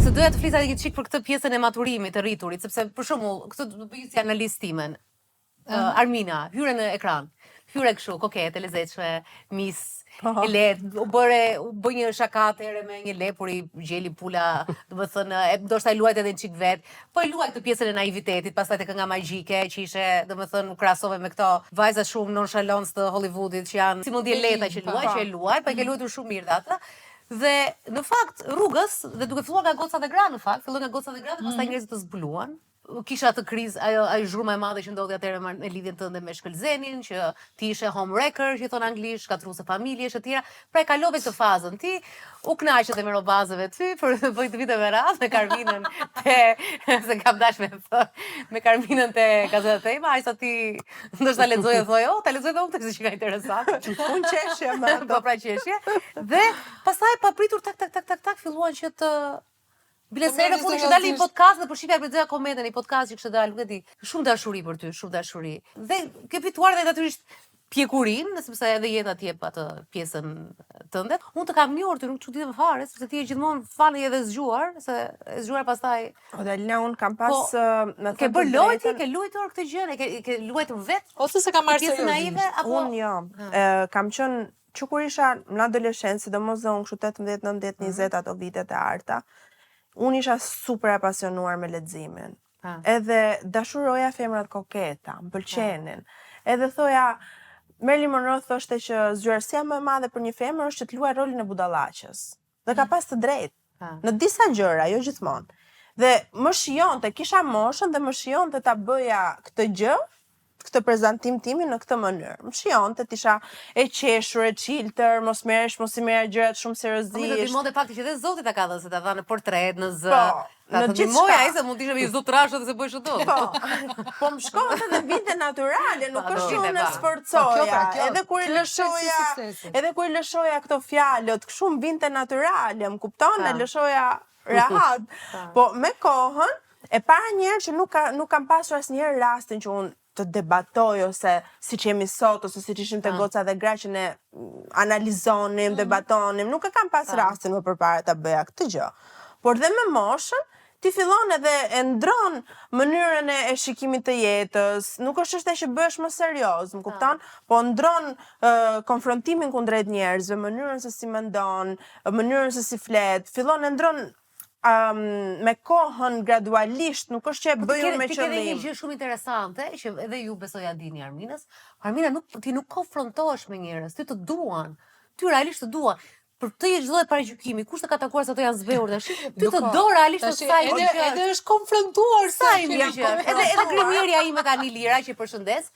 Se doja të flisja një çik për këtë pjesën e maturimit të rriturit, sepse për shembull, këtë do bëj si analizë timen. Uh, Armina, hyre në ekran. Hyre kështu, kokete, e lezetshme, mis, Po. e lehtë, u bëre, u bë një shaka atëherë me një lepuri, gjeli pula, domethënë, e ndoshta e luajt edhe një çik vet. Po e luaj këtë pjesën e naivitetit, pastaj te kënga magjike që ishe, domethënë, u krahasove me këto vajza shumë nonchalance të Hollywoodit që janë si mendje lehta që luaj, që e luaj, po e ke luajtur shumë mirë dhe atë. Dhe në fakt rrugës dhe duke filluar nga goca dhe gra në fakt, filloi nga goca dhe gra dhe pastaj njerëzit të zbuluan. Kisha atë krizë, ajo ajo zhurma e madhe që ndodhi atëherë me me lidhjen tënde me Shkëlzenin, që ti ishe home wrecker, që i thon anglisht, shkatërruese familjesh e tjera. Pra e kalove këtë fazën ti, u kënaqe edhe me robazeve ty për për të vite me radhë me Karminën te se kam dash me thë, me Karminën te Gazeta Tema, aq sa ti ndoshta lexoje e thoje, "Oh, ta lexoj dhe unë këtë se që ka interesant." Unë qeshja me ato. Po pra qeshje. Dhe pastaj papritur tak tak tak tak tak filluan që të Bile se herë fundi që dali një podcast dhe po shihja lexoja komente në një podcast që kishte dalë, nuk e di. Shumë dashuri për ty, shumë dashuri. Dhe ke fituar dhe natyrisht pjekurinë, sepse edhe jeta të jep atë pjesën tënde. Unë të kam njohur ty, nuk çuditem fare, sepse ti je gjithmonë funny edhe zgjuar, se e zgjuar pastaj. O Dalina, unë kam pas, po, me ke thënë të bërë lojë ti, drejtën, ke luajtur këtë gjë, e ke ke luajtur vet Ose se ka marrë pjesën seriozisht. naive apo unë jo. Ë, kam qenë që kur isha në adoleshencë, sidomos dhe unë kështu 18, 19, 20 ato vitet e arta, unë isha super e pasionuar me leximin. Pa. Edhe dashuroja femrat koketa, më pëlqenin. Edhe thoja, Marilyn Monroe thoshte që zgjuarsia më e madhe për një femër është që të luajë rolin e budallaqës. Dhe ka pas të drejtë. Pa. Në disa gjëra, jo gjithmonë. Dhe më shijonte, kisha moshën dhe më shijonte ta bëja këtë gjë, këtë prezantim timin në këtë mënyrë. Më shijonte të isha e qeshur, e çiltër, mos merresh, mos i merrja gjërat shumë Po mi të seriozisht. ndihmonte fakti që edhe Zoti ta ka dhënë, se ta dha në portret, në zë. Po, Ta në të ndihmoi gjithçka. ai se mund të ishte me një zë trashë dhe se bëj çdo. Po, po më shkonte dhe vinte natyrale, nuk Po, është që vinte, unë e po. Po, kjo sforcoja. pra, kjo, Edhe kur i kjo është çelësi i lëshoja, suksesit. edhe kur i lëshoja këto fjalët, kështu më vinte natyrale, më kupton? E Po. lëshoja rahat. Po me kohën, e para një herë që nuk ka nuk kam pasur asnjëherë rastin që unë të debatoj ose siç jemi sot ose siç ishim te goca dhe gra që ne mm, analizonim, debatonim, nuk e kam pas rastin më përpara ta bëja këtë gjë. Por dhe me moshën, ti fillon edhe e ndron mënyrën e, e shikimit të jetës, nuk është çështja që bëhesh më serioz, më kupton? Po ndron ë, konfrontimin kundrejt njerëzve, mënyrën se si mendon, mënyrën se si flet, fillon e ndron um, me kohën gradualisht, nuk është që e Po ti bëj ke unë me ti ke edhe një qëllim. gjë shumë interesante që edhe ju besoj ja dini Arminës. Armina nuk ti nuk konfrontohesh me njerëz, ty të duan. Ty realisht të duan. Për të je çdo lloj paragjykimi, kush të ka takuar se ato janë zbehur tash, ty Nuk të ka. do realisht Tash të saj edhe që edhe është konfrontuar sa i që mirë që është. Edhe edhe grimierja ime tani Lira që i përshëndes,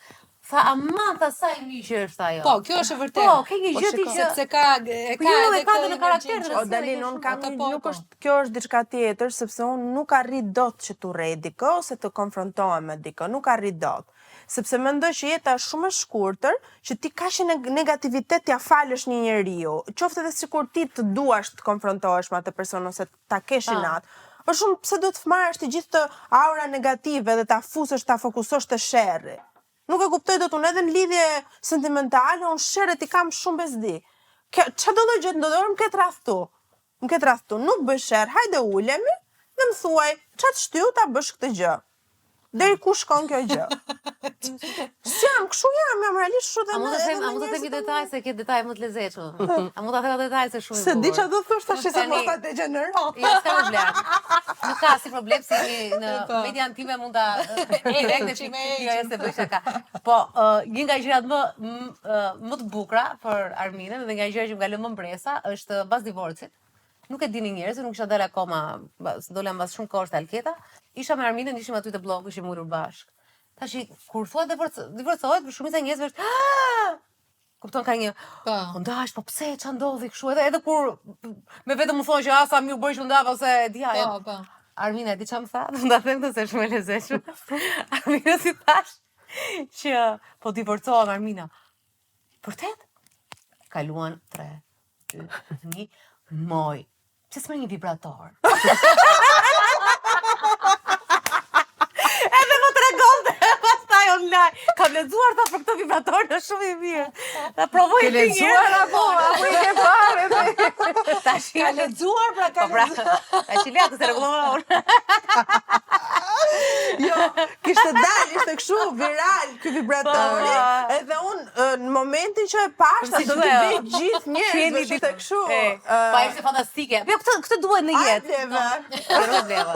tha aman tha sa i mirë që është ajo. Po, kjo është e vërtetë. Po, ke një Po, gjë ti shiko. që Sepse ka e Po ka jo, edhe e ka këtë dhe në karakter energjinë dhe që- O Dalin, unë kam Ato një, po, nuk po. është, kjo është diçka tjetër, sepse unë nuk arrij dot që të urrej dikë ose të konfrontohem me dikë, nuk arrij dot. Sepse mendoj që jeta është shumë e shkurtër, që ti kaq neg negativitet t'ja falësh një njeriu, qoftë edhe sikur ti të duash të konfrontohesh me atë person ose ta kesh Pa. inat. Është shumë pse duhet të marrësh të gjithë të aura negative dhe ta fusësh, ta fokusosh te sherri. Nuk e kuptoj dot unë edhe në lidhje sentimentale, unë sherret i kam shumë bezdi. Kjo çfarë do lloj gjë të ndodhë, më ke tradhtu. Më ke tradhtu, nuk bëj sherr, hajde ulemi dhe më thuaj çfarë të shtyu ta bësh këtë gjë. Deri ku shkon kjo gjë? S'jam, kështu jam, jam realisht kështu dhe A mund me të them, edhe a me mund të them një njerëzit e detaj se ke detaj më të lezetshëm. A mund ta them atë detaj se shumë i Se di bukur. çfarë do thosh tash se Tani- mos ta degjeneron. Jo, s'ka problem. Nuk ka si problem se jemi në Po. median time mund ta direkt e qime, jo, jo, se bëj shaka. Po, ë, një nga gjërat më m- ë, më të bukura për Arminën dhe nga gjërat që më ka lënë më mbresa është mbas divorcit. Nuk e dini njerëzit, nuk isha dalë akoma, mbas- dola mbas shumë kohësh te Alketa. Isha me Arminën, ishim aty te blogu, ishim ulur bashk. Tash kur thua divorc, divorcohet, për shumica e njerëzve është "Ah!" Kupton ka një Po. Po ndash, po pse ça ndodhi kështu edhe edhe kur me vetëm më thonë që a sa mirë bëri që u ndava ose e di ajo. Po, po. Armina, e di çfarë më tha? Do ta them këtë se është shumë e lezetshme. Armina si thash që po divorcohem Armina. Vërtet? Kaluan 3 2 1 moj. Pse s'merr një vibrator? Edhe më tregonte pastaj online. online. Kam lexuar tha për këtë vibrator, është shumë i mirë. Ta provoj Ke ti një lexuar herë. apo apo i ke parë edhe? Tash Ka lexuar, pra ka Po pra, tash i lea të se rregullova unë. Jo, kishte dalë, ishte kështu viral ky vibratori, Po. edhe unë ë, në momentin që e pash, Si do t'i quhet? bëj gjithë njerëzve, ishte kështu. E, ë, Pa ishte fantastike. Jo, këtë këtë duhet në a jetë. bleve. Po, e bleva.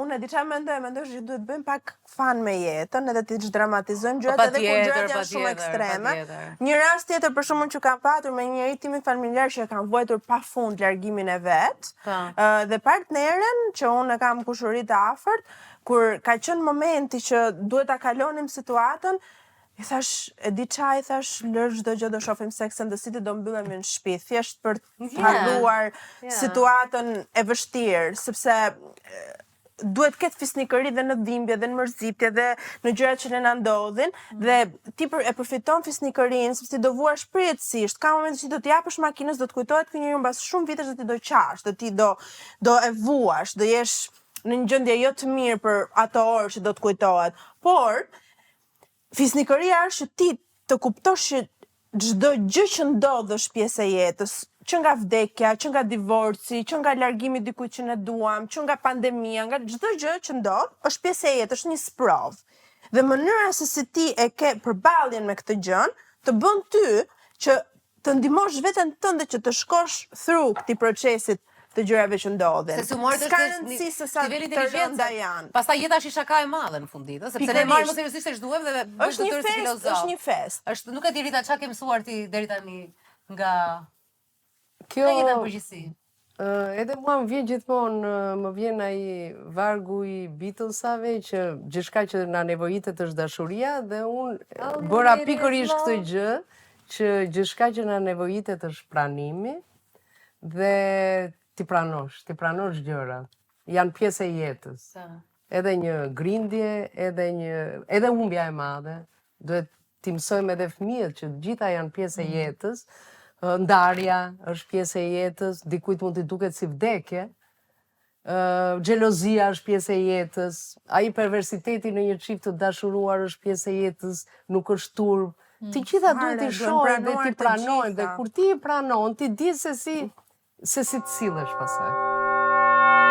Unë e di çfarë mendoj, mendoj që duhet bëjmë pak fun me jetën, edhe ti zhdramatizojmë gjërat Po, edhe kur patjetër, gjërat janë shumë patjetër, ekstreme. patjetër. Një rast tjetër për shembull që kam patur me një njeri timin familjar që e kam vuajtur pafund largimin e vet, Po. ë, dhe partneren që unë e kam kushëri të afërt, kur ka qenë momenti që duhet ta kalonim situatën, I thash, e di qa, i thash, lër çdo gjë do shohim Sex and the City, do mbyllemi në shtëpi, thjesht për të Yeah. harruar Yeah. situatën e vështirë, sepse e, duhet ketë fisnikëri dhe në dhimbje dhe në mërzitje dhe në gjërat që ne na ndodhin dhe ti për, e përfiton fisnikërinë sepse ti do vuash përjetësisht. Ka momente që do t'i japësh makinës, do të kujtohet ky njeriu mbas shumë vitesh dhe ti do qash, do ti do do e vuash, do jesh në një gjendje jo të mirë për ato orë që do të kujtohet. Por fisnikëria është që ti të kuptosh që çdo gjë që ndodh është pjesë e jetës, që nga vdekja, që nga divorci, që nga largimi dikujt që ne duam, që nga pandemia, nga çdo gjë që ndodh, është pjesë e jetës, është një sprovë. Dhe mënyra se si ti e ke përballjen me këtë gjën, të bën ty që të ndihmosh veten tënde që të shkosh through këtij procesit të gjërave që ndodhin. Se si humori S'ka rëndësi se sa niveli të inteligjencës. rënda janë. Pastaj jeta është një shaka e madhe në fund ditës, sepse ne marrim më seriozisht se ç'duhem dhe bëjmë Është të një tërë si fest, filozof. është një fest. Është nuk e di Rita çka ke mësuar ti deri tani nga Kjo nga jeta në përgjithësi. Ë, edhe mua më vjen gjithmonë, ë, më vjen ai vargu i Beatlesave që gjithçka që na nevojitet është dashuria dhe unë All you bëra need is pikërisht këtë love. gjë që gjithçka që na nevojitet është pranimi dhe ti pranosh, ti pranosh gjërat. Janë pjesë e jetës. Edhe një grindje, edhe një edhe humbja e madhe. Duhet ti mësojmë edhe fëmijët që të gjitha janë pjesë e jetës. Ë, Ndarja është pjesë e jetës, dikujt mund t'i duket si vdekje. Ë, xhelozia është pjesë e jetës, ai perversiteti në një çift të dashuruar është pjesë e jetës, nuk është turp. Të gjitha duhet Fare, t'i duhen shohim dhe pranuar t'i të pranojmë dhe gjitha. kur ti i pranon, ti di se si se si të sillesh pastaj.